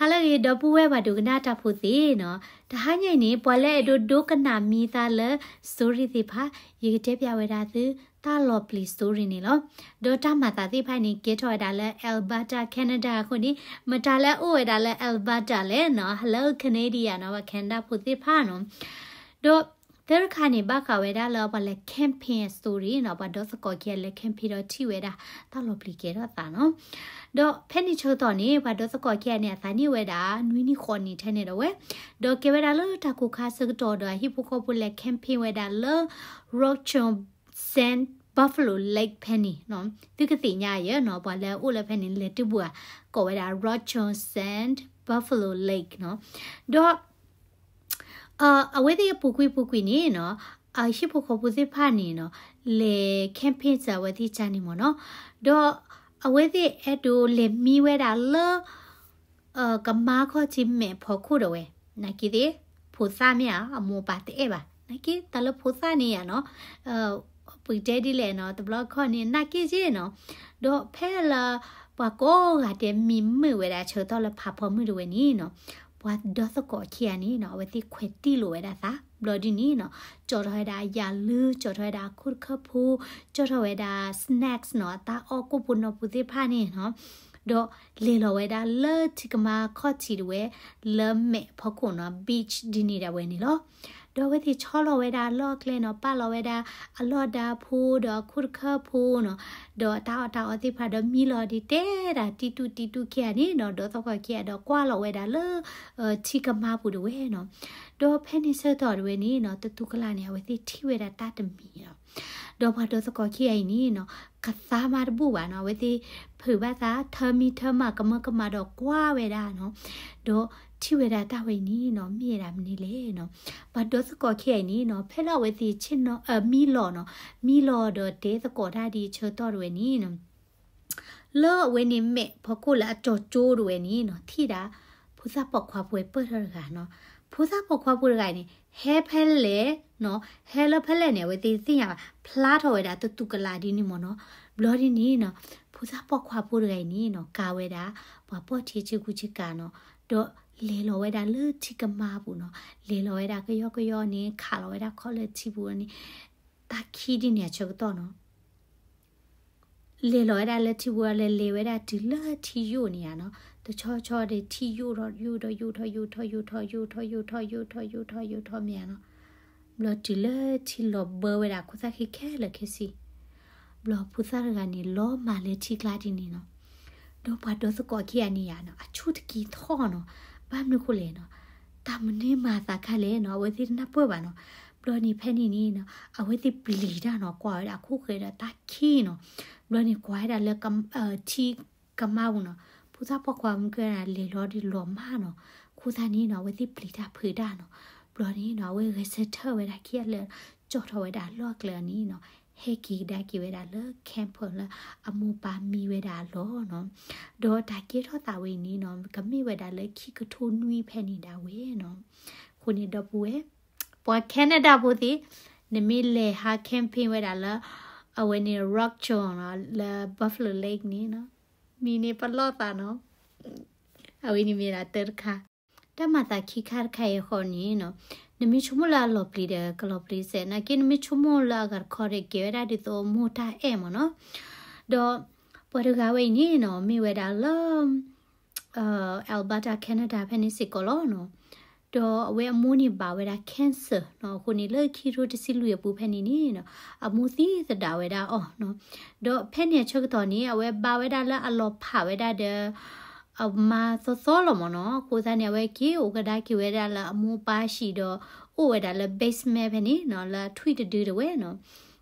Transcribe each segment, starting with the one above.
ဟါလၢအဂ့ၤ ဒီပုၢ်ဝဲၢ်ပှၤဒိကနၣ်တၢ်ဖိသ့ၣ်နီၤ, တဟါညါအံၤန့ၣ် ပှၤလၢအဲၣ်ဒိးဒိကနၣ်မံသးလၢ story သ့ၣ်တဖၣ် ယကတဲပၠးဝဲဒၣ်သု တၢ်လီၤပျံၤ story န့ၣ်လီၤ. ဒီးတၢ်မၤသးသ့ၣ်တဖၣ်န့ၣ် ကဲထီၣ်ဝဲဒၣ်လၢ Alberta Canada အဃိန့ၣ် မတၤလၢအအိၣ်ဝဲဒၣ်လၢ Alberta လဲၣ်နီၤ, ဟဲလၢ Canada နီၤ, ပှၤ Canada ဖိသ့ၣ်တဖၣ်နီၤ. ဒီးသၢတခါန့ၣ် ဘၣ်ဃးဝဲဒၣ်လၢပှၤလဲၤ camping story နီၤ, ပှၤဒီသကိးခံဂၤလဲၤ camping ဒီးထံၣ်ဝဲဒၣ် တၢ်လီၤပျံၤကဲထီၣ်သးနီၤ. ဒီးဖဲန့ၣ်ဆၢကတီၢ်န့ၣ် ပှၤဒီသကိးခံဂၤန့ၣ် အသးနံၣ်အိၣ်ဝဲဒၣ် နွံနံၣ်ဃိးနံၣ်ထဲန့ၣ်ဒီးဝဲ, ဒီးကဲဝဲဒၣ်လၢတၢ်ကိၢ်ခါဆၢကတီၢ်ဒီး အဟံၣ်ဖိဃီဖိလဲၤ camping ဝဲဒၣ်လၢ Rochon Sand Buffalo Lake ဖဲန့ၣ်နီၤ. သုကသ့ၣ်ညါယဲနီၤ, ပှၤလၢအအိၣ်လၢဖဲန့ၣ် လဲၤတဘၣ်ဧါ, ကိးဝဲဒၣ် Rochon Sand Buffalo Lake နီၤ. ဒီး အဝဲသ့ၣ်အပူၤကွံာ်ပူၤကွံာ်န့ၣ်နီၤ, အဟံၣ်ဖိဃီဖိသ့ၣ်တဖၣ်န့ၣ်နီၤ, လဲၤ camping စၢၤအဝဲသ့ၣ်ကၢ်န့ၣ်မ့ၢ်နီၤ. ဒီးအဝဲသ့ၣ်အဲၣ်ဒိးလဲၤမံဝဲဒၣ်လၢ ကမါခီၣ်ထံးမဲာ်ဖီခိၣ်ဒီးဝဲ, နာ်က့သ့ၣ်, ဖိသၣ်မ့ၢ်ဧါ, အမိၢ်ပၢ်တအဲၣ်ဘၣ်, နာ်က့တၢ်လၢဖိသၣ်န့ၣ်ယါနီၤ, ပတဲဒ်လဲၣ်နီၤ, တဘျီခီၣ်န့ၣ် နာ်က့က့နီၤ. ဒီးဖဲလၢ ပှၤကိးဂၤဒဲးမံမုာ်ဝဲဒၣ်ဆၢကတီၢ်လၢဖးဖီမုၢ်တဝဲန့ၣ်နီၤ, ပှၤဒီသကိးခံဂၤန့ၣ်နီၤ, အဝဲသ့ၣ်ခွဲးတံၢ်လိာ်ဝဲဒၣ်သး, ဘျီဒ်န့ၣ်နီၤ, ကၠီထီၣ်ဝဲဒၣ်ယၤလု, ကၠီထီၣ်ဝဲဒၣ်အခိၣ်တခၢၣ်ဖိ, ကၠီထီၣ်ဝဲဒၣ် snacks နီၤ, အတၢ်အီၣ်ကိၣ်ဖိနီၢ်ပူၤသ့ၣ်တဖၣ်န့ၣ်နီၤ. ဒီးလဲၤလီၤဝဲဒၣ်လၢထံကမါခီၣ်ထံးတဝဲ လၢမဲာ်ဖီခိၣ်နီၤ, beach ဒ်န့ၣ်ဒၣ်ဝဲန့ၣ်လီၤ. ဒီးအဝဲသ့ၣ်ဆီလီၤဝဲဒၣ်အလီၢ်အကျဲနီၤ, ပာ်လီၤဝဲဒၣ်အလီၢ်ဒါဖိဒီးအခိၣ်တခၢၣ်ဖိနီၤ, ဒီးတၢ်အီၣ်တၢ်အီသ့ၣ်တဖၣ်ဒီးမံလီၤဒ်တဲဒၣ်တံတူၢ်တံတူၢ်ခံဂၤန့ၣ်နီၤ, ဒီသကိးခံဂၤဒီးကွၢ်လီၤဝဲဒၣ်လၢ ထံကမါပူၤတဝဲနီၤ. ဒီးဖဲန့ၣ်ဆၢကတီၢ်တဝဲန့ၣ်နီၤ, တတူၢ်ကလာ်န့ၣ် အဝဲသ့ၣ်ထံၣ်ဝဲဒၣ်တၢ်တမံၤနီၤ. ဒီးပှၤဒီသကိးခံဂၤအံၤန့ၣ်နီၤ, ကသါမါတဘူၣ်ဘၣ်နီၤ, အဝဲသ့ၣ်ဖုးဘၣ်သးထၢမံထၢမၤကမၢကမၣ်ဒီးကွၢ်ဝဲဒၣ်နီၤ. ဒီးထံၣ်ဝဲဒၣ်တၢ်ဝဲအံၤန့ၣ်နီၤ, မ့ၢ်ဝဲဒၣ်မနုၤလဲၣ်နီၤ. ပှၤဒီသကိးခံဂၤအံၤန့ၣ်နီၤ, ဖဲလၢအဝဲသ့ၣ်ဆ့ၣ်နီၤ, မံလီၤနီၤ, မံလီၤဒီးတဲသကိးတၢ်ဒ်ဆၢကတီၢ်တဝဲန့ၣ်နီၤ, လၢအဝဲန့ၣ်မဲာ်ဖီခိၣ်လၢအတီၤကၠိတဝဲန့ၣ်နီၤ, ထံၣ်ဒၣ် ဖိသၣ်ပိာ်ခွါဖိပၢၢ်ထီၣ်တဂၤနီၤ. ဖိသၣ်ပိာ်ခွါဖိတဂၤအံၤန့ၣ် ဟဲဖဲလဲၣ်နီၤ, ဟဲလၢဖဲလဲၣ်န့ၣ် အဝဲသ့ၣ်တသ့ၣ်ညါဘၣ်, ဖျါထီၣ်ဝဲဒၣ်တတူၢ်ကလာ်ဒ်န့ၣ်မ့ၢ်နီၤ. ဘျီဒ်န့ၣ်နီၤ, ဖိသၣ်ပိာ်ခွါဖိတဂၤအံၤန့ၣ်နီၤ, ကၤဝဲဒၣ် ပှၤပိာ်ထံဆ့ကူဆ့ကၤနီၤ, ဒီးလဲၤလီၤဝဲဒၣ်လၢထံကမါပူၤနီၤ, လဲၤလီၤဝဲဒၣ်ကယီကယီန့ၣ် ခးလီၤဝဲဒၣ်ခီၣ်လၢထံပူၤန့ၣ်, တၢ်ခံဒ်န့ၣ်အဆၢကတီၢ်နီၤ လဲၤလီၤဝဲဒၣ်လၢထံပူၤ လဲၤလဲၤဝဲဒၣ်တုၤလၢထံယိာ်န့ၣ်ဧါနီၤ, တဆီဆီဒီးထံယိာ်ထီၣ်ယိာ်ထီၣ်ယိာ်ထီၣ်ယိာ်ထီၣ်ယိာ်ထီၣ်ယိာ်ထီၣ်ယိာ်ထီၣ်ယိာ်ထီၣ်ယိာ်ထီၣ်ယိာ်ထီၣ်ယိာ်ထီၣ်မ့ၢ်ဧါနီၤ, ဘျီတုၤလၢထံလီၤဘၢဝဲဒၣ်ခိၣ်သၣ်ခံခဲလၢာ်ခဲဆ့, ဘျီဖိသၣ်တဂၤန့ၣ် လီၤမၢ်လၢထံကျါဒ်န့ၣ်နီၤ, ဒီးပှၤဒီသကိးခံဂၤန့ၣ်ယါနီၤ အဆိၣ်တက့ၤထီၣ်နီၤ, ဘၣ်မနုၤဃိလဲၣ်နီၤ, တၢ်မနုၤမၤသးခါလဲၣ်နီၤ အဝဲသ့ၣ်တနၢ်ပၢၢ်ဘၣ်နီၤ, ဘျီန့ၣ်ဖဲန့ၣ်န့ၣ်နီၤ အဝဲသ့ၣ်ပျံၤတၢ်နီၤ ကွၢ်ဝဲဒၣ်အခိၣ်ဃဲဒီးတၢ်ခံနီၤ, ဘျီန့ၣ်ကွၢ်ဝဲဒၣ်လၢ ထံကမါပူၤနီၤ, ဖိသၣ်ပိာ်ခွါမုၣ်ကဲလဲၤလီၤဒီးလီၤမၢ်နီၤ, အဃိသတးန့ၣ်နီၤ အဝဲသ့ၣ်ပျံၤတၢ်ဖုးတၢ်နီၤ, ဘျီန့ၣ်နီၤ အဝဲဂဲၤဆၢထၢၣ်ဝဲဒၣ်ခံဂၤလၢ ကၠီထီၣ်ဝဲဒၣ်အလီၢ်အကျဲန့ၣ်နီၤ, ဟဲက့ၤကဒါက့ၤဝဲဒၣ်လၢ camper လၢအမိၢ်ပၢ်မံဝဲဒၣ်အလီၢ်နီၤ, ဒီးတၢ်ကဲထီၣ်သးဝဲအံၤန့ၣ်နီၤ ကမ့ၢ်ဝဲဒၣ်လၢခံကထိနွံဖဲန့ၣ်ဒၣ်ဝဲနီၤ, အဃိန့ၣ်ဒီပုၢ်ဝဲၢ် ပှၤ Canada ဖိသ့ၣ် နမ့ၢ်လဲၤဟး camping ဝဲဒၣ်လၢ အဝဲန့ၣ် Rochon နီၤ လၢ Buffalo Lake န့ၣ်နီၤ, မံၤန့ၣ်ပလီၢ်သးနီၤ, အဝဲန့ၣ်မ့ၢ်ဒၣ်တၢ်တခါ, တၢ်မၤသးခံခါတခါအံၤအဃိန့ၣ်နီၤ, နမ့ၢ်ဆိကမိၣ်လၢအလီၤပျံၤဒီး ကလီၤပျံၤစဲး, နာ်က့နမ့ၢ်ဆိကမိၣ်လၢအဂၤတခီဒီး ကဲဝဲဒၣ်ဒ်သိးမိၢ်တၢ်အဲၣ်မ့ၢ်နီၤ, ဒီးပှၤတဂၤဝဲအံၤန့ၣ်နီၤ မ့ၢ်ဝဲဒၣ်လၢ Alberta Canada ဖဲန့ၣ်စ့ၢ်ကီးလီၤနီၤ, ဒီးအဝဲအမိၢ်န့ၣ်ဘၣ်ဝဲဒၣ် cancer နီၤ, အဃိန့ၣ်လၢခံကထိတဆံလွံၢ်အပူၤဖဲန့ၣ်န့ၣ်နီၤ အမိၢ်သံသဒၣ်ဝဲဒၣ်အီၤနီၤ, ဒီးဖဲန့ၣ်အဆၢကတီၢ်န့ၣ် အဝဲဘၣ်ဝဲဒၣ်လၢအလီၤဖးဝဲဒၣ်ဒီး အမါသီသီလီၤမ့ၢ်နီၤ, အဃိသတးန့ၣ် အဝဲက့ၤအိၣ်ကဒါက့ၤဝဲဒၣ်လၢအမိၢ်ပၢ်ဟံၣ်ဒီး အိၣ်ဝဲဒၣ်လၢ basement ဖဲန့ၣ်နီၤ လၢအထွံၣ်တဒုတဝဲနီၤ,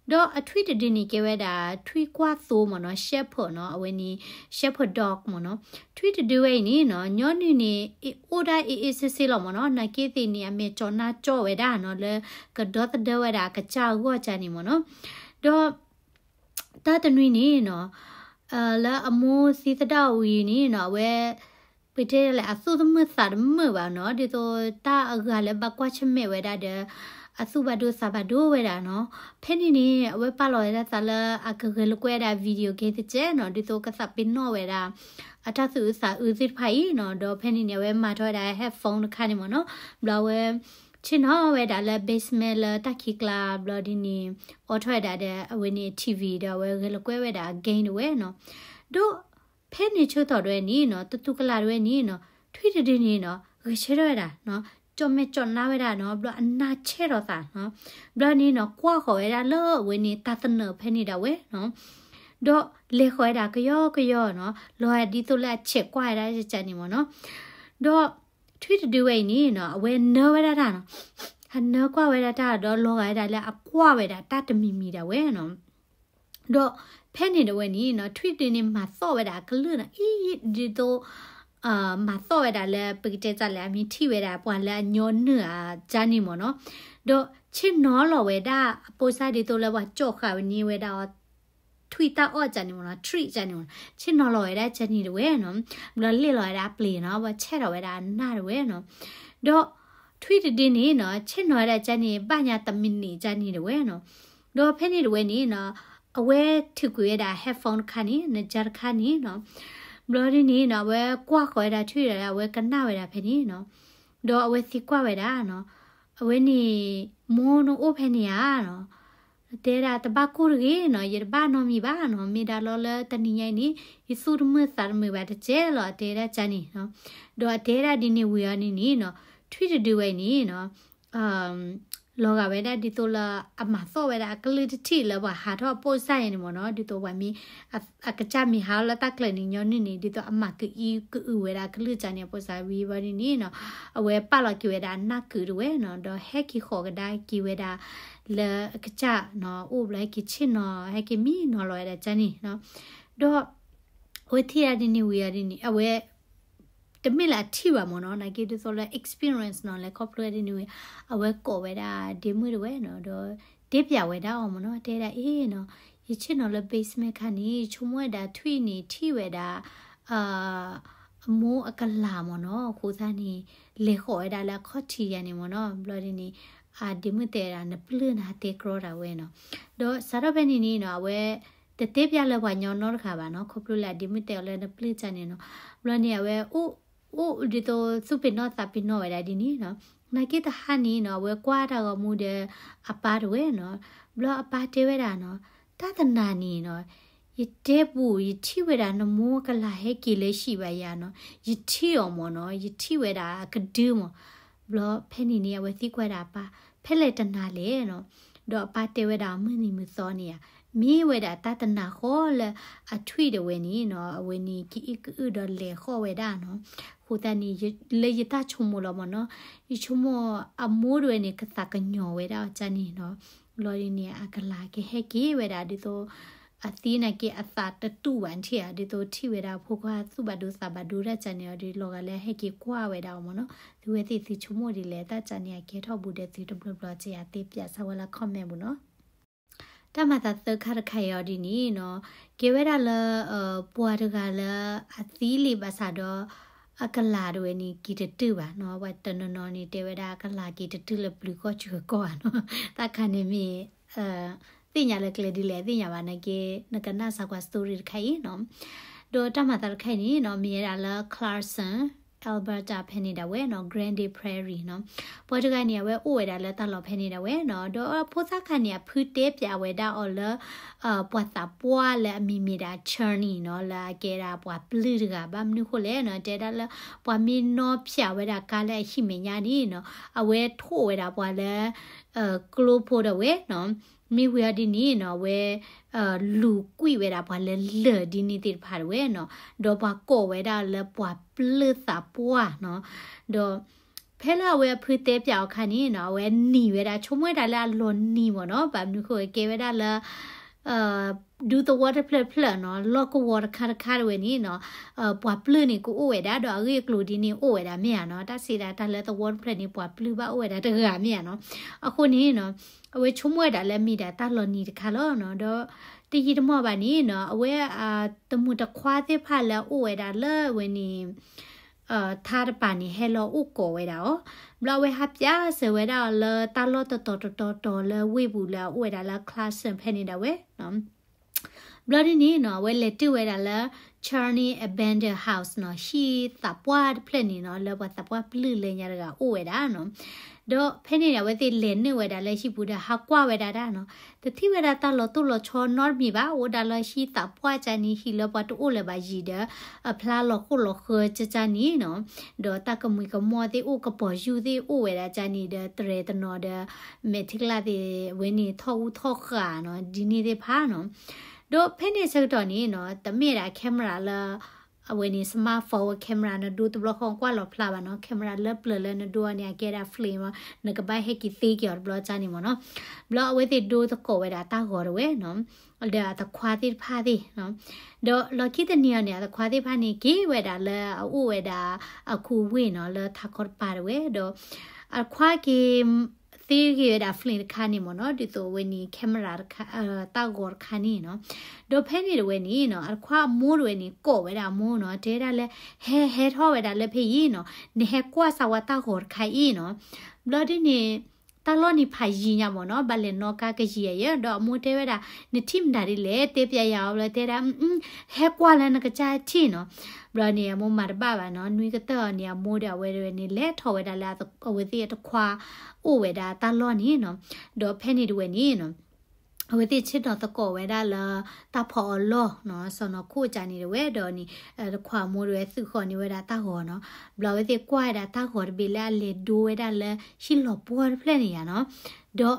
ဒီးအထွံၣ်တဒုန့ၣ်ကဲဝဲဒၣ်ထွံၣ်ကွၢ်သိမ့ၢ်နီၤ shepherd နီၤ, အဝဲန့ၣ် shepherd dog မ့ၢ်နီၤ, ထွံၣ်တဒုဝဲအံၤန့ၣ်နီၤ ညီနုၢ်န့ၣ် အိၣ်ဒၣ်အ့ၣ်အ့ၣ်စ့စ့လီၤမ့ၢ်နီၤ, နာ်က့သ့ၣ်န့ၣ် အမဲာ်ကၠီနါကၠီဝဲဒၣ်နီၤ လၢကဒီသဒၢဝဲဒၣ်အကစၢ်အဂီၢ်ကၢ်န့ၣ်မ့ၢ်နီၤ, ဒီး တၢ်တနွံန့ၣ်နီၤ လၢအမိၢ်သံသဒၣ်ဝံၤန့ၣ်နီၤ အဝဲ ပတဲလဲၣ် အသူၣ်တမုာ်သးတမုာ်ဘၣ်နီၤ, ဒ်သိးတၢ်အဂၤလၢဘၣ်ကွၢ်ဆၢၣ်မဲာ်ဝဲဒၣ်ဒီး အသူၣ်ဘၣ်ဒိသးဘၣ်ဒိဝဲဒၣ်နီၤ. ဖဲန့ၣ်န့ၣ် အဝဲပာ်လီၤဝဲဒၣ်သးလၢအကဂဲၤလိာ်ကွဲဒၣ် video game တကဲးနီၤ, ဒ်သိးကသးပ့ၤနီၣ်ဝဲဒၣ် အတၢ်သူၣ်အုးသးအုးသ့ၣ်တဖၣ်အံၤနီၤ. ဒီးဖဲန့ၣ်န့ၣ် အဝဲမၤထီၣ်ဝဲဒၣ် headphone တခါန့ၣ်မ့ၢ်နီၤ. ဘျီအဝဲ ဆ့ၣ်နီၤဝဲဒၣ်လၢ basement လၢတၢ်ခံးကျါ ဘျီဒ်န့ၣ် အိးထီၣ်ဝဲဒၣ်ဒီးအဝဲန့ၣ် TV ဒီးအဝဲဂဲၤလိာ်ကွဲဝဲဒၣ် game တဝဲနီၤ. ဒီးဖဲန့ၣ်ဆၢကတီၢ်တဝဲန့ၣ်နီၤ, တတူၢ်ကလာ်တဝဲန့ၣ်နီၤ, ထွံၣ်တဒုန့ၣ်နီၤ ဂဲၤဆၢထၢၣ်ဝဲဒၣ်နီၤ, ကၠီၣ်မဲာ်ကၠီၣ်နါဝဲဒၣ်နီၤ, ဘျီအနါဆဲၣ်ထီၣ်သးနီၤ. ဘျီန့ၣ်နီၤ ကွၢ်ဃီၤဝဲဒၣ်လၢအဝဲန့ၣ် တၢ်သနၢၣ်ဖဲန့ၣ်ဒၣ်ဝဲနီၤ. ဒီးလဲၤဃီၤဝဲဒၣ်ကယီကယီနီၤ, လီၤဒ်သိးလၢအဆဲးကွၢ်ဝဲဒၣ်ကန့ၣ်မ့ၢ်နီၤ. ဒီးထွံၣ်တဒုဝဲအံၤန့ၣ်နီၤ, အဝဲနၢဝဲဒၣ်တၢ်နီၤ, အနၢကွၢ်ဝဲဒၣ်တၢ် ဒီးလီၤဂာ်ဝဲဒၣ်လၢအကွၢ်ဝဲဒၣ်တၢ်တမံၤမံၤဒၣ်ဝဲနီၤ. ဒီးဖဲန့ၣ်တဝဲန့ၣ်နီၤ, ထွံၣ်တဒုန့ၣ် မၤသီၣ်ဝဲဒၣ်အကလုၢ်နီၤ, အံၤဒ်သိး မၤသီၣ်ဝဲဒၣ်လၢ ပကတဲတၢ်လဲၣ် အမ့ၢ်ထံၣ်ဝဲဒၣ်ပှၤလၢအညီနုၢ်အကန့ၣ်မ့ၢ်နီၤ. ဒီးဆ့ၣ်နီၤလီၤဝဲဒၣ်အပိၢ်စၢ်ဒ်သိးလၢပှၤကၠီၣ်ဃာ်ဝဲန့ၢ်ဝဲဒၣ်အီၤ ထွံၣ်တၢ်အီၣ်ကန့ၣ်မ့ၢ်နီၤ, treat ကန့ၣ်မ့ၢ်နီၤ, ဆ့ၣ်နီၤလီၤဝဲဒၣ်ကန့ၣ်တဝဲနီၤ. ဘျီလ့ၣ်လီၤဝဲဒၣ်အပျ့ၤနီၤ, ဘျီဆဲၣ်ထီၣ်ဝဲဒၣ်အနၢ်တဝဲနီၤ. ဒီးထွံၣ်တဒုန့ၣ်နီၤ, ဆ့ၣ်နီၤဝဲဒၣ်ကန့ၣ် ဘၣ်ညါတမံးနံးကန့ၣ်တဝဲနီၤ. ဒီးဖဲန့ၣ်တဝဲန့ၣ်နီၤ, အဝဲထုးကွံာ်ဝဲဒၣ် headphone တခါန့ၣ်, နကၢတခါန့ၣ်နီၤ. ဘျီဒ်န့ၣ်နီၤ, အဝဲကွၢ်ဃီၤဝဲဒၣ်ထွံၣ်ဒီး အဝဲကနၣ်ဝဲဒၣ်ဖဲန့ၣ်နီၤ. ဒီးအဝဲသံကွၢ်ဝဲဒၣ်နီၤ, အဝဲန့ၣ် မိၢ်နအိၣ်ဖဲန့ၣ်ဧါနီၤ. တဲဒၣ်တဘၣ်ကိၢ်တဂ့ၤနီၤ, ယတဘၣ်နီတမံၤဘၣ်နီၤ, မ့ၢ်ဒၣ်လီၤလၢတနံၤညါအံၤန့ၣ် ယသူၣ်တမုာ်သးတမုာ်ဘၣ်တကဲလီၤ အတဲဒၣ်ကန့ၣ်နီၤ. ဒီးအတဲဒၣ်ဒ်န့ၣ်ဝံၤအီၤန့ၣ်န့ၣ်နီၤ, ထွံၣ်တဒုဝဲအံၤန့ၣ်နီၤ လီၤဂာ်ဝဲဒၣ်ဒ်သိးလၢအမၤသီၣ်ဝဲဒၣ်အကလုၢ်တထံၣ်လၢပှၤဟးထီၣ်အပိၢ်စၢ်အံၤန့ၣ်မ့ၢ်နီၤ, ဒ်သိးပှၤမ့ၢ် အကစၢ်မ့ၢ်ဟးထီၣ်လၢတၢ်ကျၢၤန့ၣ်ညီနုၢ်န့ၣ် ဒ်သိးအမၤကအံကအုဝဲဒၣ်အကလုၢ်ကန့ၣ် အပိၢ်စၢ်ဝံၤဘျီဒ်န့ၣ်နီၤ, အဝဲပာ်လီၤက့ၤဝဲဒၣ်အနၢ်ကုာ်တဝဲနီၤ, ဒီးဟဲက့ၤဃီၤကဒါက့ၤဝဲဒၣ်လၢအကစၢ်နီၤ, အိၣ်ဘျီဟဲက့ၤဆ့ၣ်နီၤ ဟဲက့ၤမံနီၤလီၤဝဲဒၣ်ကန့ၣ်နီၤ. ဒီး အဝဲထံၣ်ဒၣ်ဒ်န့ၣ်ဝံၤအီၤဒ်န့ၣ် အဝဲ တမ့ၢ်လၢအထံၣ်ဘၣ်မ့ၢ်နီၤ, နာ်က့ဒ်သိးလၢ experience နီၤ လဲၤခီဖျိဒ်န့ၣ်ဝံၤ အဝဲကိးဝဲဒၣ်ဒ့မုၣ်တဝဲနီၤ, ဒီးတဲပျးဝဲဒၣ်အီၤမ့ၢ်နီၤ, တဲဒၣ်အ့ၣ်နီၤ, ယဆ့ၣ်နီၤလၢ basement ခါန့ၣ် ယဆိကမိၣ်ဝဲဒၣ်ထွံၣ်န့ၣ်ထံၣ်ဝဲဒၣ် အမိၢ်အကလၤမ့ၢ်နီၤ, အဃိသတးန့ၣ် လဲၤဃီၤဝဲဒၣ်လၢအခီၣ်ထံးယၤန့ၣ်မ့ၢ်နီၤ, ဘျီဒ်န့ၣ် အဒ့မုၣ်တဲဒၣ်နပျုၢ်နၤတဲကြီဒၣ်ဝဲနီၤ. ဒီးစးထီၣ်ဖဲန့ၣ်န့ၣ်နီၤ အဝဲ တတဲပျးလၢပှၤညီနီတဂၤဘၣ်နီၤ, ခီဖျိလၢအဒ့မုၣ်တဲအီၤလၢနပျုၢ်ကန့ၣ်နီၤ. ဘျီန့ၣ် အဝဲ အိၣ်ဒ်သိးသူၣ်ပ့ၤနီၣ်သးပ့ၤနီၣ်ဝဲဒၣ်ဒ်န့ၣ်နီၤ. နာ်က့တဟါန့ၣ်နီၤ အဝဲကွၢ်တၢ်ဂီၤမူဒီးအပၢ်တဝဲနီၤ. ဘျီအပၢ်တဲဝဲဒၣ်နီၤ, တၢ်တနၤန့ၣ်နီၤ ယတဲပူၤ ယထံၣ်ဝဲဒၣ်နမိၢ်ကလၤဟဲက့ၤလၢဟံၣ်ဘၣ်ယၤနီၤ, ယထံၣ်အီၤမ့ၢ်နီၤ, ယထံၣ်ဝဲဒၣ်အကဒုမ့ၢ်. ဘျီဖဲန့ၣ်န့ၣ် အဝဲသံကွၢ်ဒၣ်အပၢ်, ဖဲလဲၣ်တနၤလဲၣ်နီၤ. ဒီးအပၢ်တဲဝဲဒၣ်မုၢ်နံၤမုၢ်သီန့ၣ်ဧါ, မ့ၢ်ဝဲဒၣ်တၢ်တနၤဃီလၢအထွံၣ်တဝဲန့ၣ်နီၤ, အဝဲန့ၣ်ကအံကအုဒီးလဲၤဃီၤဝဲဒၣ်နီၤ. အဃိသတးန့ၣ် လၢယတၢ်ဆိကမိၣ်လီၤမ့ၢ်နီၤ, ယဆိကမိၣ်အမိၢ်တဝဲန့ၣ် ကသးကညီၤဝဲဒၣ်အီၤကန့ၣ်နီၤ. လီၤဒ်န့ၣ် အကလၤကဟဲက့ၤဝဲဒၣ်ဒ်သိး အသံနာ်က့အသးတတူာ်ဘၣ်ထံၣ်ဧါ, ဒ်သိးထံၣ်ဝဲဒၣ်အဖိခွါသူၣ်ဘၣ်ဒိသးဘၣ်ဒိတၢ်ကန့ၣ်အီၤဒီး လီၤဂာ်လၢအဟဲက့ၤကွၢ်ဝဲဒၣ်အီၤမ့ၢ်နီၤ. သုဝဲသ့ၣ်သုဆိကမိၣ်ဒ်လဲၣ်, တၢ်ကန့ၣ် အကဲထီၣ်ဘူးဒီးသုတဘျီဘျီက့ဧါ, သ့ၣ်ပၠးစၢၤဝဲလၢ comment ပူၤနီၤ. တၢ်မၤသးသၢခါတခါအံၤအီၤဒ်န့ၣ်နီၤ, ကဲဝဲဒၣ်လၢ ပှၤတဂၤလၢအသံလံဘၣ်ဆၣ်ဒီး အကလၤတဝဲန့ၣ် က့ၤတတုာ်ဘၣ်နီၤ. ပှၤတနီၤနီၤန့ၣ် တဲဝဲဒၣ်အကလၤက့ၤတတုာ်လၢပျုၤကီၢ်စၢၤကီၢ်ဧါနီၤ. တၢ်ခါန့ၣ်မ့ၢ် သ့ၣ်ညါလၢကျဲဒ်လဲၣ် သ့ၣ်ညါဘၣ်နာ်က့ နကနၣ်စၢၤကွၢ် story တခါအံၤနီၤ. ဒီးတၢ်မၤသးတခါအံၤန့ၣ်နီၤ မ့ၢ်ဝဲဒၣ်လၢ Clarkson Alberta ဖဲန့ၣ်ဒၣ်ဝဲနီၤ, Grande Prairie နီၤ. ပှၤတဂၤန့ၣ် အဝဲအိၣ်ဝဲဒၣ်လၢတၢ်လီၢ်ဖဲန့ၣ်ဒၣ်ဝဲနီၤ. ဒီးဖိသၣ်ခါန့ၣ် အဖုတဲပၠးဝဲဒၣ်အီၤလၢ ပှၤသးပှၢ်လၢအမံၤမ့ၢ်ဒၣ် Charney နီၤ, လၢအကဲဒၣ်ပှၤပျုၢ်တဂၤ ဘၣ်မနုၤဃိလဲၣ်နီၤ, တဲဒၣ်လၢ ပှၤမ့ၢ်နီၢ်ဖၠးဝဲဒၣ်ကါလၢအဟံၣ်မဲာ်ညါန့ၣ်နီၤ, အဝဲထိၣ်ဝဲဒၣ်ပှၤလၢ ကျိဖိတဝဲနီၤ. မ့ၢ်ဝံၤအီၤဒ်န့ၣ်နီၤ အဝဲ လူၤကွံာ်ဝဲဒၣ်ပှၤလၢလၢၢ်ဒ်န့ၣ်သ့ၣ်တဖၣ်တဝဲနီၤ, ဒီးပှၤကိးဝဲဒၣ်လၢပှၤပျုၢ်သးပှၢ်နီၤ. ဒီးဖဲလၢအဝဲအဖုတဲပၠးအီၤခါန့ၣ်နီၤ အဝဲနံၤဝဲဒၣ် ဆိကမိၣ်ဝဲဒၣ်လၢအလီၤနံၤမ့ၢ်နီၤ, ဘၣ်မနုၤဃိကဲဝဲဒၣ်လၢ ဒူသဝီတဖျၢၣ်တဖျၢၣ်နီၤ, လီၢ်ကဝီၤတခါတခါတဝဲန့ၣ်နီၤ, ပှၤပျုၢ်န့ၣ်ကအိၣ်ဝဲဒၣ် ဒီးအဂ့ၢ်အကျိၤဒ်န့ၣ်အိၣ်ဝဲဒၣ်မ့ၢ်ဧါနီၤ, တၢ်စံးဒၣ်တၢ်လၢသဝီတဖျၢၣ်န့ၣ် ပှၤပျုၢ်ဘၣ်အိၣ်ဝဲဒၣ်တဂၤမ့ၢ်ဧါနီၤ. အဃိန့ၣ်နီၤ အဝဲဆိကမိၣ်ဝဲဒၣ်လၢမ့ၢ်ဒၣ်တၢ်လီၤနံၤတခါလီၤနီၤ, ဒီးတယံာ်တမီၢ်ဘၣ်န့ၣ်နီၤ အဝဲ တမုာ်တခွါသ့ၣ်တဖၣ်လၢအအိၣ်ဝဲဒၣ်လၢအဝဲန့ၣ် ထါတပၤန့ၣ် ဟဲလီၤအိၣ်ကိးဝဲဒၣ်အီၤ, ဘျီအဝဲဟးပျးစၢၤဝဲဒၣ်အီၤလၢတၢ်လီၢ်တတီၤတတီၤတီၤလၢဝ့ၢ်ပူၤလၢအအိၣ်ဝဲဒၣ်လၢ Clarkson ဖဲန့ၣ်ဒၣ်ဝဲ ဘျီဒ်န့ၣ်နီၤ အဝဲလဲၤတုၤဝဲဒၣ်လၢ Charney Abandoned House နီၤ, ဟံၣ်သးပှၢ်တဖျၢၣ်န့ၣ်နီၤ လၢပှၤသးပှၢ်ပျုၢ်လၢညါတဂၤအိၣ်ဝဲဒၣ်နီၤ. ဒီးဖဲန့ၣ်အဝဲသ့ၣ်လဲၤနုာ်ဝဲဒၣ်လၢဟံၣ်ပူၤဒီး ဟးကွၢ်ဝဲဒၣ်ဒၣ်နီၤ, တထံၣ်ဝဲဒၣ်တၢ်လီၤတိၢ်လီၤဆီနီတမံၤဘၣ်, အိၣ်ဒၣ်လၢဟံၣ်သးပှၢ်ကၢန့ၣ် ဟံၣ်လၢပှၤတအိၣ်လၢၤဘၣ်ယံၤဒီး အဖျါလီၤဃိၣ်လီၤဃၢကၢကၢန့ၣ်နီၤ, ဒီးတၢ်ကမှံၤကမီၣ်သ့ၣ်အိၣ် ကပီၤယူၢ်သ့ၣ်အိၣ်ဝဲဒၣ်ကၢန့ၣ်ဒီး တရဲတနီၤဒီး မဲာ်ထံကလၢ်သ့ၣ်ဝဲန့ၣ် ထီၣ်အူထီၣ်ဃာ်နီၤ ဒ်န့ၣ်သ့ၣ်တဖၣ်နီၤ. ဒီးဖဲန့ၣ်ဆၢကတီၢ်န့ၣ်နီၤ တမ့ၢ်ဒၣ် camera လၢ အဝဲန့ၣ် smartphone camera နဒိတဘျီဃီကွၢ်လီၤဖျါဘၣ်နီၤ, camera လၢပျၢၤလၢနဒိအီၤန့ၣ် အကဲဒၣ် film မး, နကဘၣ်ဟဲက့ၤသ့က့ၤအီၤတဘျီကၢန့ၣ်မ့ၢ်နီၤ. ဘျီအဝဲသ့ၣ်ဒိသကိးဝဲဒၣ်တၢ်ဂီၤတဝဲနီၤ, ဒီးအသခွါသ့ၣ်တဖၣ်သ့ၣ်နီၤ, ဒီးလီၢ်ခံတနံၤအံၤန့ၣ် အသခွါသ့ၣ်တဖၣ်န့ၣ် က့ၤဝဲဒၣ်လၢအအိၣ်ဝဲဒၣ်အခိၣ်ဝ့ၢ်နီၤ လၢထးခီတပၤတဝဲ, ဒီးအသခွါက့ၤ သ့ဂ့ၤဝဲဒၣ် film တခါန့ၣ်မ့ၢ်နီၤ, ဒ်သိးအဝဲန့ၣ် camera တခါ တၢ်ဂီၤတခါန့ၣ်နီၤ. ဒီးဖဲန့ၣ်တဝဲန့ၣ်နီၤ အသခွါအမိၢ်တဝဲန့ၣ် ကိးဝဲဒၣ်အမိၢ်နီၤ, တဲဒၣ်လၢ ဟဲ ဟဲထီၣ်ဝဲဒၣ်လၢဖဲအံၤနီၤ, နဟဲကွၢ်စၢၤဝဲတၢ်ဂီၤတခါအံၤနီၤ. ဘျီဒ်န့ၣ် တၢ်လီၢ်န့ၣ်ဖးယံၤညါမ့ၢ်နီၤ, ဘၣ်လဲၤနီၣ်ကါကယံၤယဲ, ဒီးအမိၢ်တဲဝဲဒၣ် နထံၣ်မတၤဒ်လဲၣ် တဲပျဲယၤအီၤ, ဘျီတဲဒၣ် ဟဲကွၢ်လၢနကစၢ်ထံၣ်နီၤ. ဘျီန့ၣ် အမိၢ်မၤတဘၣ်ဘၣ်နီၤ, နွံကတၢၢ်အီၤန့ၣ် အမိၢ်ဒီးအဝဲတဝဲန့ၣ် လဲၤထီၣ်ဝဲဒၣ်လၢအဝဲသ့ၣ်အတခွါအိၣ်ဝဲဒၣ်တၢ်လီၢ်န့ၣ်နီၤ. ဒီးဖဲန့ၣ်တဝဲန့ၣ်နီၤ အဝဲသ့ၣ်ဆ့ၣ်နီၤသကိးဝဲဒၣ်လၢ တၢ်ဖီအီလီၢ်နီၤ, စီၢ်နီၤခိၣ်ကၢန့ၣ်တဝဲ, ဒီးန့ၣ် တခွါအမိၢ်တဝဲသုးဃီၤန့ၢ်ဝဲဒၣ်တၢ်ဂီၤနီၤ. ဘျီအဝဲသ့ၣ်ကွၢ်ဝဲဒၣ်တၢ်ဂီၤတဘ့ၣ်လၢအလဲၤဒိဝဲဒၣ်လၢ ဟံၣ်လီၤပှီၢ်တဖျၢၣ်န့ၣ်ယါနီၤ. ဒီး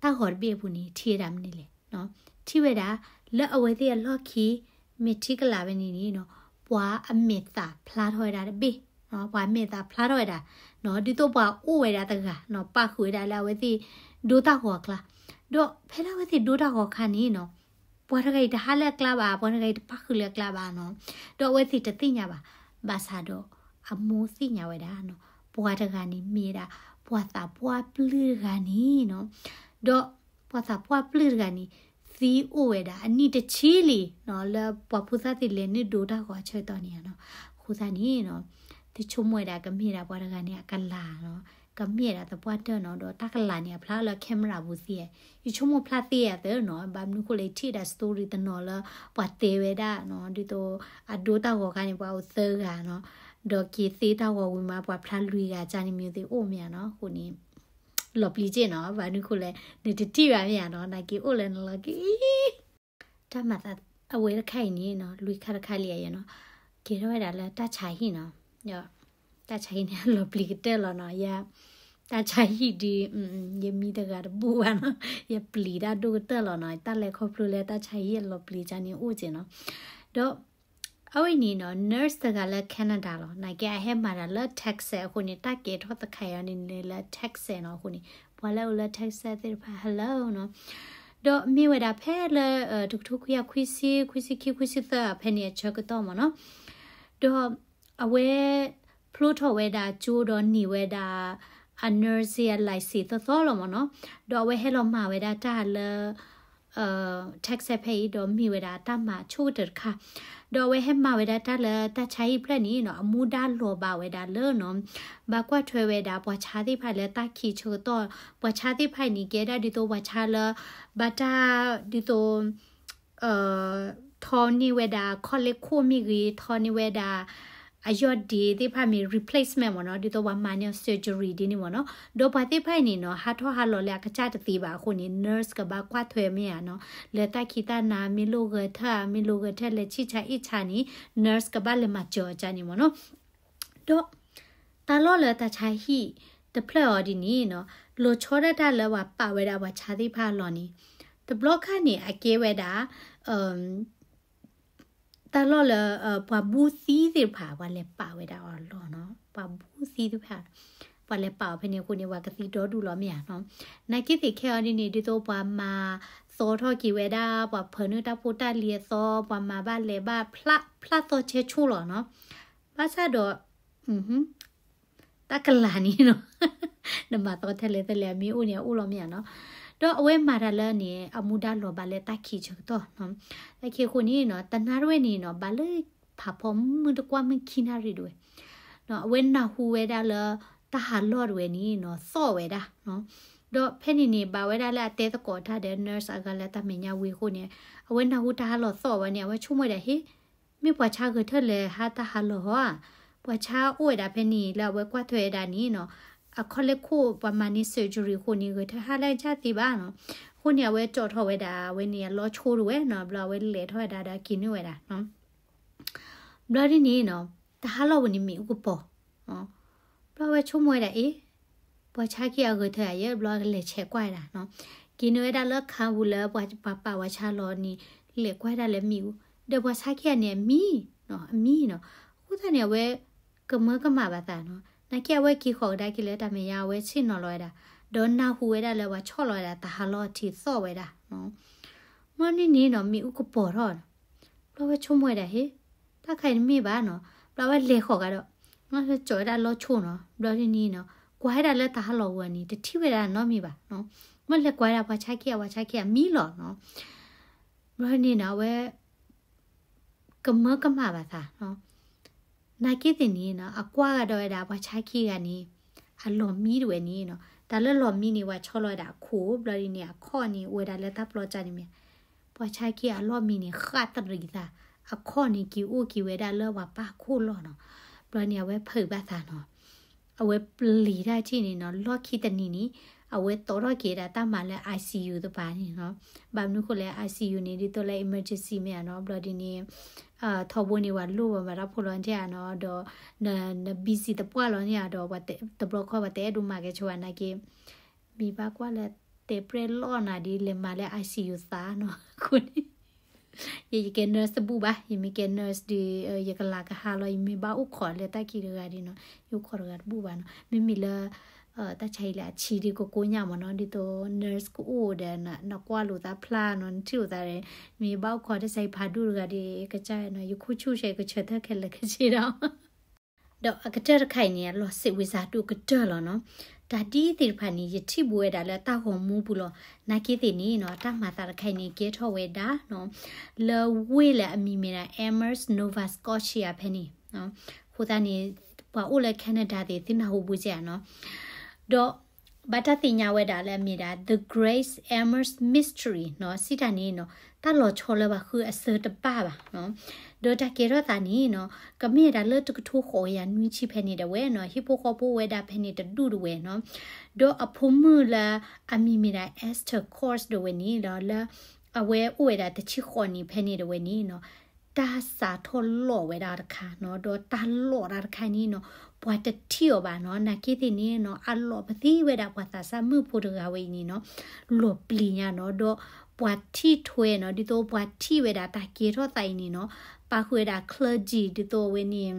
တၢ်ဂီၤတဘ့ၣ်အပူၤန့ၣ် ထံၣ်ဝဲဒၣ်မနုၤလဲၣ်, ထံၣ်ဝဲဒၣ် လၢအဝဲသ့ၣ်အလီၢ်ခံ မ့ၢ်ထံကလးဝဲန့ၣ်န့ၣ်နီၤ, ပှၤအမဲာ်သးဖျါထီၣ်ဝဲဒၣ်တဘ့ၣ်, ပှၤအမဲာ်သးဖျါထီၣ်ဝဲဒၣ်နီၤ, ဒ်သိးပှၤအိၣ်ဝဲဒၣ်တဂၤနီၤ, ပာ်ဃုာ်ဝဲဒၣ်လၢအဝဲသ့ၣ်ဒိတၢ်ဂီၤအကျါ, ဒီးဖဲလၢအဝဲသ့ၣ်ဒိတၢ်ဂီၤအခါန့ၣ်နီၤ, ပှၤတဂၤအံၤတဟးလၢအကျါဘၣ်, ပှၤတဂၤအံၤတပာ်ဃုာ်လၢအကျါဘၣ်နီၤ, ဒီးအဝဲသ့ၣ်တသ့ၣ်ညါဘၣ်, ဘၣ်ဆၣ်ဒီး အမိၢ်သ့ၣ်ညါဝဲဒၣ်နီၤ, ပှၤတဂၤန့ၣ်မ့ၢ်ဒၣ် ပှၤသးပှၢ်ပျုၢ်တဂၤန့ၣ်နီၤ, ဒီးပှၤသးပှၢ်ပျုၢ်တဂၤန့ၣ် သံအိၣ်ဝဲဒၣ်အနံၣ်တဆံလံနီၤ, လၢပှၤဖိသၣ်သ့ၣ်လဲၤနုာ်ဒိတၢ်ဂီၤအဆၢကတီၢ်န့ၣ်နီၤ, အဃိသတးန့ၣ်နီၤ, သုဆိကမိၣ်ဝဲဒၣ်ကမ့ၢ်ဒၣ်ပှၤတဂၤန့ၣ်အကလၤနီၤ, ကမ့ၢ်ဒၣ်သပှၢ်တၢၢ်နီၤ, ဒီးတၢ်ကလၤန့ၣ်အဖျါလၢ camera ပူၤသ့, ယဆိကမိၣ်ဖျါသ့ယၤသၢနီၤ, ဘၣ်မနုၤဃိလဲၣ် ယထံၣ်ဒၣ် story တနီၤလၢ ပှၤတဲဝဲဒၣ်နီၤ, ဒ်သိး အဒိတၢ်ဂီၤခါန့ၣ် ပှၤအိၣ်သၢဂၤနီၤ, ဒီးက့ၤသ့တၢ်ဂီၤဝံၤမး ပှၤဖျါလွံၢ်ဂၤကၢန့ၣ် မ့ၢ်သ့ၣ်အိၣ်မ့ၢ်ဧါနီၤ, အဃိန့ၣ် လီၤပျံၤက့နီၤ, ဘၣ်မနုၤဃိလဲၣ် နတထံၣ်ဘၣ်မ့ၢ်ဧါနီၤ, နာ်က့အိၣ်လၢနလီၢ်ခံ တၢ်မၤသးအဝဲတခါအံၤန့ၣ်နီၤ, လွံၢ်ခါတခါလံယါနီၤ, ကဲထီၣ်ဝဲဒၣ်လၢတၢ်ဆါဟံၣ်နီၤ, တၢ်ဆါဟံၣ်န့ၣ် လီၤပျံၤကတၢၢ်လီၤနီၤ, ယ တၢ်ဆါဟံၣ်ဒုး ယမံတဂၤတဘူၣ်ဘၣ်နီၤ, ယပျံၤတၢ်ဒိၣ်ကတၢၢ်လီၤနီၤ, တၢ်လဲၤခီဖျိလၢတၢ်ဆါဟံၣ်အလီၤပျံၤကၢန့ၣ်အိၣ်က့နီၤ, ဒီး အဝဲန့ၣ်နီၤ nurse တဂၤလၢ Canada လီၤ, နာ်က့အဟဲမၤတၢ်လၢ Texas အဃိန့ၣ် တၢ်ကဲထီၣ်သခါအံၤန့ၣ်လၢ Texas နီၤ, အဃိန့ၣ် ပှၤလၢအိၣ်လၢ Texas သ့ၣ်တဖၣ် hello နီၤ, ဒီးမ့ၢ်ဝဲဒၣ်ဖဲလၢ တကထိခွံကယၤခွံဆံ ခွံဆံခံ ခွံဆံသၢဖဲန့ၣ်အဆၢကတီၢ်မ့ၢ်နီၤ, ဒီးအဝဲဖျိထီၣ်ဝဲဒၣ်ကၠိဒီးန့ၢ်ဝဲဒၣ် အ nursing license သီသီလီၤမ့ၢ်နီၤ, ဒီးအဝဲဟဲလီၤမၤဝဲဒၣ်တၢ်လၢ Texas ဖဲအံၤ ဒီးမ့ၢ်ဝဲဒၣ်တၢ်မၤဆိကတၢၢ်တခါ, ဒီးအဝဲဟဲမၤဝဲဒၣ်တၢ်လၢတၢ်ဆါဟံၣ်ဖျၢၣ်န့ၣ်နီၤ, အမူဒါလီၤဘၣ်ဝဲဒၣ်လၢနီၤ, ဘၣ်ကွၢ်ထွဲဝဲဒၣ်ပှၤဆါသ့ၣ်တဖၣ်လၢတၢ်ခံးဆၢကတီၢ်, ပှၤဆါသ့ၣ်တဖၣ်အံၤန့ၣ် ကဲဒၣ်ဒ်သိးပှၤဆါလၢ ဘၣ်တၢ်ဒ်သိး ထီန့ၢ်ဝဲဒၣ် college course မ့ၢ်ဂ့ၤ, ထီန့ၢ်ဝဲဒၣ် အယီၢ်ဒ့သ့ၣ်တဖၣ်မ့ၢ် replacement မ့ၢ်နီၤ, ဒ်သိးပှၤမၤန့ၢ် surgery ဒ်န့ၣ်မ့ၢ်နီၤ, ဒီးပှၤသ့ၣ်တဖၣ်အံၤန့ၣ်နီၤ ဟးထီၣ်ဟးလီၤလၢအကစၢ်တသ့ဘၣ်အဃိန့ၣ် nurse ကဘၣ်ကွၢ်ထွဲမ့ၢ်ဧါနီၤ, လၢတၢ်ခံးတၢ်နၤ မ့ၢ်လိၣ်ဂဲၤထၢၣ် မ့ၢ်လိၣ်ဂဲၤထၢၣ် လဲၤဆံၣ်ဆါအ့ၣ်ဆါန့ၣ် nurse ကဘၣ်လဲၤမၤစၢၤအီၤကၢန့ၣ်မ့ၢ်နီၤ, ဒီး တၢ်လီၢ်လၢတၢ်ဆါဟံၣ်တဖျၢၣ်အီၤဒ်န့ၣ်နီၤ, လီၤဆီဒၣ်တၢ်လၢပှၤပာ်ဝဲဒၣ်ပှၤဆါသ့ၣ်တဖၣ်အလီၢ်န့ၣ်, တဘျီခါန့ၣ် အကဲဝဲဒၣ် တၢ်လီၢ်လၢ ပှၤဘူၣ်သံသ့ၣ်တဖၣ် ပှၤလဲၤပာ်ဝဲဒၣ်အီၤလီၢ်နီၤ, ပှၤဘူၣ်သံသ့ၣ်တဖၣ် ပှၤလဲၤပာ်အီၤဖဲန့ၣ်အဃိန့ၣ် ပှၤကသံဒီဒူၣ်လီၤမ့ၢ်ဧါနီၤ, နာ်က့သ့ၣ်ခဲအီၤဒ်န့ၣ် ဒ်သိးပှၤမၤသီထီၣ်က့ၤဝဲဒၣ် ပှၤဖၢနုာ်တၢ်ဖိတၢ်လံၤအသီ ပှၤမၤဘၣ်လဲၤဘၣ် ဖျါသီဆဲဆိလီၤနီၤ, ဘၣ်ဆၣ်ဒီး တၢ်ကလၤန့ၣ်နီၤ, နမၤသီထဲလဲၣ်ထဲလဲၣ် အမ့ၢ်အိၣ်န့ၣ် အအိၣ်လီၤမ့ၢ်ဧါနီၤ, ဒီးအဝဲမၤတၢ်လၢန့ၣ် အမူဒါလီၤဘၣ်လၢတၢ်ခံးဆၢကတီၢ်နီၤ, တၢ်ခံးအဃိန့ၣ်နီၤ တနၣ်ရံၣ်ဝဲန့ၣ်နီၤ ဘၣ်လၢ ဖးဖီမုၢ်တကွၢ်မုၢ်ခံနၣ်ရံၣ်တဝဲ, အဝဲနၢ်ဟူဝဲဒၣ်လၢ တၢ်ဟးလီၢ်တဝဲန့ၣ်နီၤ သီၣ်ဝဲဒၣ်နီၤ. ဒီးဖဲန့ၣ်န့ၣ် ဘၣ်ဝဲဒၣ်လၢအတဲသကိးတၢ်ဒီး nurse အဂၤလၢတၢ်မဲာ်ညါဝံၤအဃိန့ၣ် အဝဲနၢ်ဟူတၢ်ဟးလီၢ်သီၣ်ဝဲန့ၣ် အဝဲဆိကမိၣ်ဝဲဒၣ်ဟ့ၣ် မ့ၢ်ပှၤဆါဂဲၤထၢၣ်လဲၤဟးတၢ်ဟးလီၢ်ဧါ, ပှၤဆါအိၣ်ဝဲဒၣ်ဖဲန့ၣ်လၢအဝဲကွၢ်ထွဲဝဲဒၣ်န့ၣ်နီၤ, အခီၣ်လဲၢ်ခိၣ်ပှၤမၤန့ၢ် surgery အဃိန့ၣ် ဂဲၤထၢၣ်ဟးလၢကစၢ်သ့ဘၣ်နီၤ. အဃိန့ၣ် အဝဲကၠီၣ်ထီၣ်ဝဲဒၣ် အဝဲန့ၣ်အလီၢ်ဆိတဝဲနီၤ, ဘျီအဝဲလဲၤထီၣ်ဝဲဒၣ်ဒီးက့ၤနုာ်ဝဲဒၣ်နီၤ. ဘျီဒ်န့ၣ်နီၤ, တၢ်ဟးလီၢ်ဝဲန့ၣ်မ့ၣ်အူကပီၤ, ဘျီအဝဲဆိကမိၣ်ဝဲဒၣ်အ့ၣ် ပှၤဆါခံဂၤဂဲၤထၢၣ်ယဲၢ် ဘျီကလဲၤဆဲးကွၢ်ဝဲဒၣ်နီၤ, က့ၤနုာ်ဝဲဒၣ်လၢခါပူၤလၢပှၤပာ်ပာ်ပှၤဆါလီၤန့ၣ် လဲၤကွၢ်ဒၣ်လၢမ့ၣ်အူ, ဒီးပှၤဆါခံဂၤန့ၣ်အမံနီၤ, အမံနီၤ, အဃိသတးန့ၣ် အဝဲကမၢကမၣ်ဘၣ်သးနီၤ, နာ်က့အဝဲက့ၤဃီၤကဒါက့ၤလၢတၢ်မဲာ်ညါ အဝဲဆ့ၣ်နီၤလီၤဝဲဒၣ်, ဒီးနၢ်ဟူဝဲဒၣ်လၢပှၤဆီၣ်လီၤဝဲဒၣ်တၢ်ဟးလီၢ်ထံသီၣ်ဝဲဒၣ် မ့ၢ်န့ၣ်န့ၣ်နီၤ မ့ၣ်အူကပီၤထီၣ်နီၤ. ဘျီဝဲဆိကမိၣ်ဝဲဒၣ်ဟ့ၣ် တၢ်ခါအံၤတမ့ၢ်ဘၣ်နီၤ, ဘျီဝဲလဲၤဃီၤကဒီး, ကၠီၣ်ဝဲဒၣ်လီၢ်ဆိနီၤ, ဘျီဒ်န့ၣ်နီၤ ကွၢ်ဝဲဒၣ်လၢတၢ်ဟးလီၢ်ဝဲန့ၣ် တထံၣ်ဝဲဒၣ်နီတမံၤဘၣ်နီၤ, မ့ၢ်လဲၤကွၢ်ဝဲဒၣ်ပှၤဆါခံဂၤ ပှၤဆါခံဂၤအမံလီၤနီၤ. ဘျီန့ၣ်နီၤ အဝဲ ကမၢကမၣ်ဘၣ်သးနီၤ, နာ်က့သ့ၣ်န့ၣ်နီၤ အကွၢ်ကဒီးဝဲဒၣ်ပှၤဆါခံဂၤန့ၣ် အလီၢ်မံတဝဲန့ၣ်နီၤ, တၢ်လၢလီၢ်မံန့ၣ် ပှၤဆီၣ်လီၤဝဲဒၣ်အခိၣ် ဘျီဒ်န့ၣ် အခီၣ်န့ၣ် အိၣ်ဝဲဒၣ်လၢတၢ်ပျီကၢ်န့ၣ်မ့ၢ်, ပှၤဆါခံဂၤအလီၢ်မံန့ၣ် ဃၣ်တရံးသး, အခီၣ်န့ၣ် က့ၤအိၣ်က့ၤဝဲဒၣ်လၢပှၤပၢ်ခိၣ်လီၢ်နီၤ, ဘျီန့ၣ် အဝဲဖုးဘၣ်သးနီၤ. အဝဲပျံၤတၢ်ထံၣ်န့ၣ်နီၤ လီၢ်ခံတနံၤန့ၣ် အဝဲတီထီၣ်က့ၤဒၣ်တၢ်မၤလၢ ICU တပၤန့ၣ်နီၤ, ဘၣ်မနုၤဃိလဲၣ် ICU န့ၣ် ဒ်သိးလၢ emergency မ့ၢ်ဧါနီၤ, ဘျီဒ်န့ၣ် ထီဘိန့ၣ် ပှၤလိၣ်ဝဲမၤတၢ်ဖိလီၤတံၢ်ဧါနီၤ, ဒီး န busy တပှၢ်လီၤန့ၣ်ဧါ, ဒီး တဘျီခီ ပှၤတအဲၣ်ဒိးမၤကဲဆိဘၣ်နာ်က့, မ့ၢ်ဘၣ်ကွၢ်လၢတဲပြဲၢ်လီၢ်နၤဒ်လဲၤမၤလၢ ICU သးနီၤ, အဃိန့ၣ် ယ ယကဲ nurse တဘူၣ်ဘၣ်, ယမ့ၢ်ကဲ nurse ဒီး ယကလၤကဟါလီၤ, ယမ့ၢ်ဘၣ်အိၣ်ခိးလၢတၢ်ခံးတဂၤဒီးနီၤ ယအိၣ်ခိးတဂၤတဘူၣ်ဘၣ်နီၤ, မ့မ့ၢ်လၢ တၢ်ဆါအံၤလၢအဆံးဒ်ကိးကိးညါမ့ၢ်နီၤ, ဒ်သိး nurse ကအိၣ်ဒီး နကွၢ်လိာ်သးဖျါနီၤ, နထံၣ်လိာ်သးဒီး မ့ၢ်ဘၣ်အိၣ်ခိးတၢ်ဆါအံၤဖးဒိၣ်တဂၤဒီး ကစၢ်နီၤ ယခိၣ်ဆူၣ်ဆဲးကဆၢထၢၣ်ခဲလၢာ်ခဲဆ့ဒီး ဒီးအကတၢၢ်တခါအံၤန့ၣ် အလီၤစံးဝံစးဒိၣ်ကတၢၢ်လီၤနီၤ, တၢ်ဒ်သ့ၣ်တဖၣ်န့ၣ် ယထံၣ်ဘူးဝဲဒၣ်လၢတၢ်ဂီၤမူပူၤလီၤ, နာ်က့သ့ၣ်န့ၣ်နီၤ တၢ်မၤသးတခါအံၤန့ၣ် ကဲထီၣ်ဝဲဒၣ်နီၤ လၢဝ့ၢ်လၢအမံၤမ့ၢ်ဒၣ် Amherst, Nova Scotia ဖဲန့ၣ်, အဃိသတးန့ၣ် ပှၤအိၣ်လၢ Canada သ့ၣ် သုနၢ်ဟူဘူးကဲဧါနီၤ, ဒီး ဘၣ်တၢ်သ့ၣ်ညါဝဲဒၣ်လၢအမ့ၢ်ဒၣ် The Great Amherst Mystery နီၤ, စံးတၢ်န့ၣ်နီၤ တၢ်လီၤဆီလၢပှၤဃုအစၢတဘၣ်ဘၣ်နီၤ, ဒီးတၢ်ကဲထီၣ်သးန့ၣ်နီၤ ကမ့ၢ်ဒၣ်လၢတကထိဃိးကယၤနွံဆံဖဲန့ၣ်ဒၣ်ဝဲနီၤ, ဟံၣ်ဖိဃီဖိအိၣ်ဝဲဒၣ်ဖဲန့ၣ်တဒူၣ်ဒၣ်ဝဲနီၤ, ဒီးအဖိမုၣ်လၢအမံၤမ့ၢ်ဒၣ် Esther Courts ဒၣ်ဝဲန့ၣ်ဒီး လၢအဝဲအိၣ်ဝဲဒၣ်တဆံဃိးနံၣ်ဖဲန့ၣ်ဒၣ်ဝဲန့ၣ်နီၤ တၢ်စးထီၣ်လီၤဝဲဒၣ်တခါနီၤ, ဒီးတၢ်လီၤတၢ်တခါန့ၣ်နီၤ ပှၤတထံၣ်အီၤဘၣ်နီၤ, နာ်က့သ့ၣ်န့ၣ်နီၤ အလီၤပသံဝဲဒၣ်ပှၤသးစၢ်မုၣ်ဖိတဂၤဝဲအံၤန့ၣ်နီၤ လီၤပျံၤညါနီၤ, ဒီးပှၤထံၣ်ထွဲနီၤ, ဒ်သိးပှၤထံၣ်ဝဲဒၣ်တၢ်ကဲထီၣ်သးအံၤန့ၣ်နီၤ ပာ်ဃုာ်ဝဲဒၣ် clergy ဒ်သိးအဝဲန့ၣ်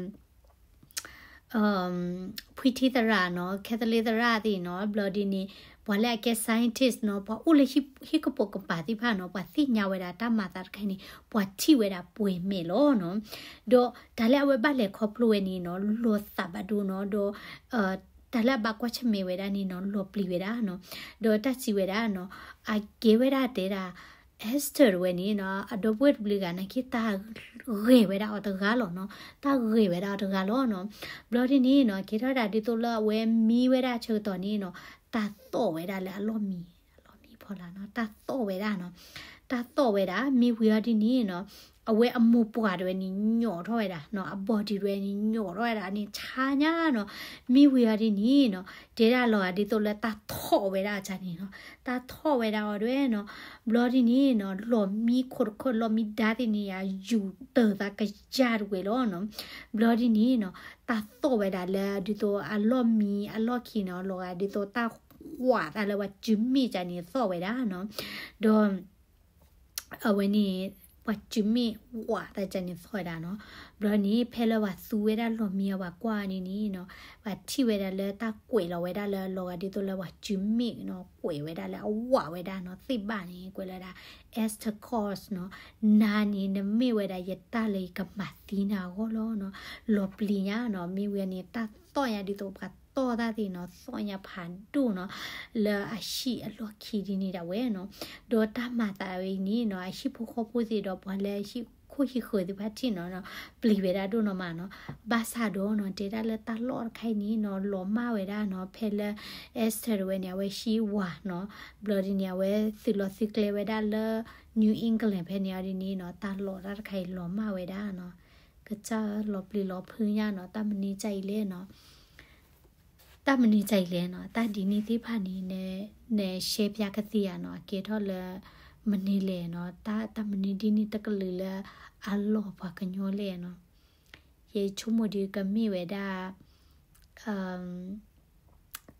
ဖှံထံသရၣ်နီၤ, Catholic သရၣ်သ့ၣ်နီၤ, ဘျီဒ်န့ၣ် ပှၤလၢအကဲ scientist နီၤ, ပှၤအိၣ်လၢဟံၣ်ကပိာ်ကပၤသ့ၣ်တဖၣ်နီၤ, ပှၤသ့ၣ်ညါဝဲဒၣ်တၢ်မၤသးတခါအံၤန့ၣ် ပှၤထံၣ်ဝဲဒၣ်ပှဲၤမဲာ်လီၤနီၤ, ဒီးတၢ်လၢအဝဲဘၣ်လဲၤခီဖျိဝဲန့ၣ်နီၤ လီၤသးဘၣ်ဒိနီၤ, ဒီး တၢ်လၢအဘၣ်ကွၢ်ဆၢၣ်မဲာ်ဝဲဒၣ်န့ၣ်နီၤ လီၤပျံၤဝဲဒၣ်နီၤ, ဒီးတၢ်စံးဝဲဒၣ်နီၤ အကဲဝဲဒၣ်တဲဒၣ် Esther တဝဲန့ၣ်နီၤ အဒီပုၢ်ဝဲၢ်တဘျုးဂၤနာ်က့ တၢ်ဂဲၤဝဲဒၣ်အီၤတဂၤလီၤနီၤ, တၢ်ဂဲၤဝဲဒၣ်အီၤတဂၤလီၤနီၤ, ဘျီဒ်န့ၣ်နီၤ ကဲထီၣ်ဒၣ်ဒ်သိးလၢအဝဲမံဝဲဒၣ်ဆၢကတီၢ်န့ၣ်နီၤ တၢ်သီၣ်ဝဲဒၣ်လၢအလီၢ်မံၤ, အလီၢ်မံၤဖီလာ်နီၤ တၢ်သီၣ်ဝဲဒၣ်နီၤ, တၢ်သီၣ်ဝဲဒၣ် မ့ၢ်ဝံၤအီၤဒ်န့ၣ်နီၤ အဝဲအမိၢ်ပှၢ်တဝဲန့ၣ် ညိးထီၣ်ဝဲဒၣ်နီၤ, အ body တဝဲန့ၣ် ညိးထီၣ်ဝဲဒၣ်န့ၣ် ဆါညါနီၤ, မ့ၢ်ဝံၤအီၤဒ်န့ၣ်နီၤ တဲဒၣ်လီၤဂာ်ဒ်သိးလၢတၢ်ထီၣ်ဝဲဒၣ်အီၤန့ၣ်နီၤ, တၢ်ထီၣ်ဝဲဒၣ်အီၤတဝဲနီၤ, ဘျီဒ်န့ၣ်နီၤ လီၢ်မံခိၣ်တခီၣ် လီၢ်မံဒါသ့ၣ်န့ၣ် ယူၤတၢ်သးကယၢ်တဝဲလီၤနီၤ, ဘျီဒ်န့ၣ်နီၤ တၢ်သီၣ်ဝဲဒၣ်လၢဒ်သိးအလီၢ်မံအလီၢ်ခံနီၤ လီၤဂာ်ဒ်သိးတၢ်ဝးသးလၢပှၤစုမ့ၣ်ကန့ၣ်သီၣ်ဝဲဒၣ်နီၤ, ဒီး အဝဲန့ၣ် ပှၤစုမ့ၣ်ဝးတၢ်ကန့ၣ်သီၣ်ဝဲဒၣ်နီၤ, ဘျီန့ၣ် ဖဲလၢပှၤသူဝဲဒၣ်လီၢ်မံအပှၤကွၢ်န့ၣ်န့ၣ်နီၤ, ပှၤထံၣ်ဝဲဒၣ်လၢတၢ်ကွဲးလီၤဝဲဒၣ်လၢလီၤဂာ်ဒ်သိးလၢပှၤစုမ့ၣ်နီၤ ကွဲးဝဲဒၣ်လၢအဝးဝဲဒၣ်နီၤ သ့ၣ်ဘၣ်န့ၣ် ကွဲးလီၤဝဲဒၣ် Esther Courts နီၤ, နၤန့ၣ် နမ့ၢ်ဝဲဒၣ်ယတၢ်လၢယကမၤသံနၤအဂီၢ်လီၤနီၤ, လီၤပျံၤညါနီၤ, မ့ၢ်ဝံၤန့ၣ် တၢ်သီၣ်ညါဒ်သိးပှၤသီၣ်တၢ်သ့ၣ်နီၤ, သီၣ်ညါဖးဒိၣ်နီၤ, လၢအဟံၣ်အလီၢ်ခံဒ်န့ၣ်ဒၣ်ဝဲနီၤ, ဒီးတၢ်မၤသးဝဲအံၤန့ၣ်နီၤ အဟံၣ်ဖိဃီဖိသ့ၣ်ဒီးပှၤလၢအဟံၣ် ဖိဟံၣ်ဃၢၤသ့ၣ်တဖၣ်ထံၣ်နီၤနီၤ ပျံၤဝဲဒၣ်ဒိၣ်နီၤမးနီၤ. ဘၣ်ဆၣ်ဒီးနီၤ တဲဒၣ်လၢတၢ်လီၢ်တခါအံၤန့ၣ်နီၤ လီၤမၢ်ဝဲဒၣ်နီၤ ဖဲလၢ Esther တဝဲန့ၣ် အဝဲဟံးဝၤနီၤ ဘျီဒ်န့ၣ် အဝဲသုးလီၤသုးကျဲဝဲဒၣ်လၢ New England ဖဲန့ၣ်အီၤဒ်န့ၣ်နီၤ တၢ်လီၢ်တၢ်တခါအံၤလီၤမၢ်ဝဲဒၣ်နီၤ. ကစၢ်လီၤပျံၤလီၤဖုးညါနီၤ တၢ်မနုၤကၢ်အံၤလဲၣ်နီၤ တၢ်မနုၤကၢ်အံၤလဲၣ်နီၤ တၢ်ဒ်န့ၣ်သ့ၣ်တဖၣ်န့ၣ် န share ပျၢ်ကသ့ဧါနီၤ အကဲထီၣ်လၢ မနုၤလဲၣ်နီၤ တၢ်မနုၤဒ်န့ၣ်တကလုာ်လၢအလီၢ်ပှၤကညီလဲၣ်နီၤ. ယဆိကမိၣ်ဒ်ကမ့ၢ်ဝဲဒၣ်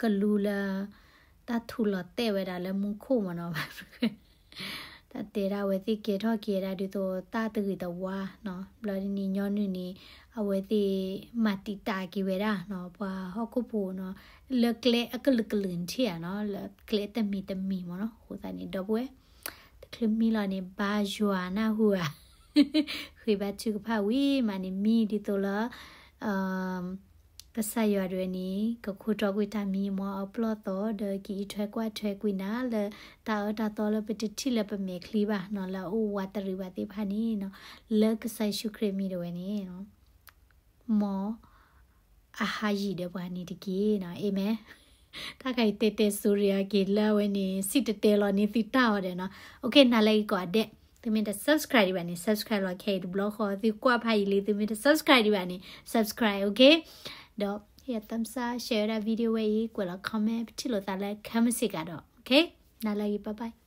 ကလူလၢ တၢ်ထူလီၤတဲာ်ဝဲဒၣ်လၢမူခိၣ်မးနီၤ တၢ်တဲဒၣ်အဝဲသ့ၣ်ကဲထီၣ်က့ၤဝဲဒၣ်ဒ်သိးတၢ်တဂ့ၤတဝါနီၤ ဘျီဒ်န့ၣ်ညီနုၢ်န့ၣ် အဝဲသ့ၣ်မၤတံာ်တာ်က့ၤဝဲဒၣ်နီၤ ပှၤဟီၣ်ခိၣ်ဖိနီၤ လၢကျဲအကလုာ်ကလုာ်ထံၣ်ဧါနီၤ လၢကျဲတမံၤတမံၤမးနီၤ အဃိသတးန့ၣ် ဒီပုၢ်ဝဲၢ် တချုးမံလီၤန့ၣ် ဘါယွၤနၢ်ဟူဧါ ဃ့ဘါထုကဖၣ်ဝံၤမးန့ၣ် မံဒ်သိးလၢ ကစၢ်ယွၤဒၣ်ဝဲန့ၣ် ကခိၣ်တီကွံာ်တၢ်မံမီၢ်အပျီၢ်သီ ဒီးကအံးထွဲကွၢ်ထွဲကွံာ်နၤလၢ တၢ်အၢတၢ်သီလၢပတထံၣ်လၢပမဲာ်ချံဘၣ်နီၤ လၢအအိၣ်ဝးတရံးဘၣ်သ့ၣ်တဖၣ်န့ၣ်နီၤ လၢကစၢ်ယ့ၣ်ၡူးခရံာ်မံၤဒၣ်ဝဲန့ၣ် မ်အဟးယံာ်ဒီးပှၤန့ၣ်တက့ၢ်နီၤ အၤမ့ၣ် တၢ်ခါအံၤတဲတဲ sorry အက့ၤလၢအဝဲန့ၣ် စံၣ်တဲၤတဲလီၤန့ၢ်သုတၢ်အီၤဒီးနီၤ okay နၤလၢအံၤကိးဂၤဒဲး သုမ့ၢ်တ subscribe ဒံးဘၣ်န့ၣ် subscribe လီၤ ခဲအံၤတဘျီဃီ သုကွၢ်ဖးယံာ်လံ သုမ့ၢ်တ subscribe ဒံးဘၣ်န့ၣ် subscribe okay ဒီး ဟ့ၣ် thumbs up share ဝဲဒၣ် video ဝဲအံၤ ကွဲးလီၤ comment ပထံၣ်လိာ်သးလၢ comment စ့ၢ်ကီးဒီး okay နၤလၢအံၤ bye bye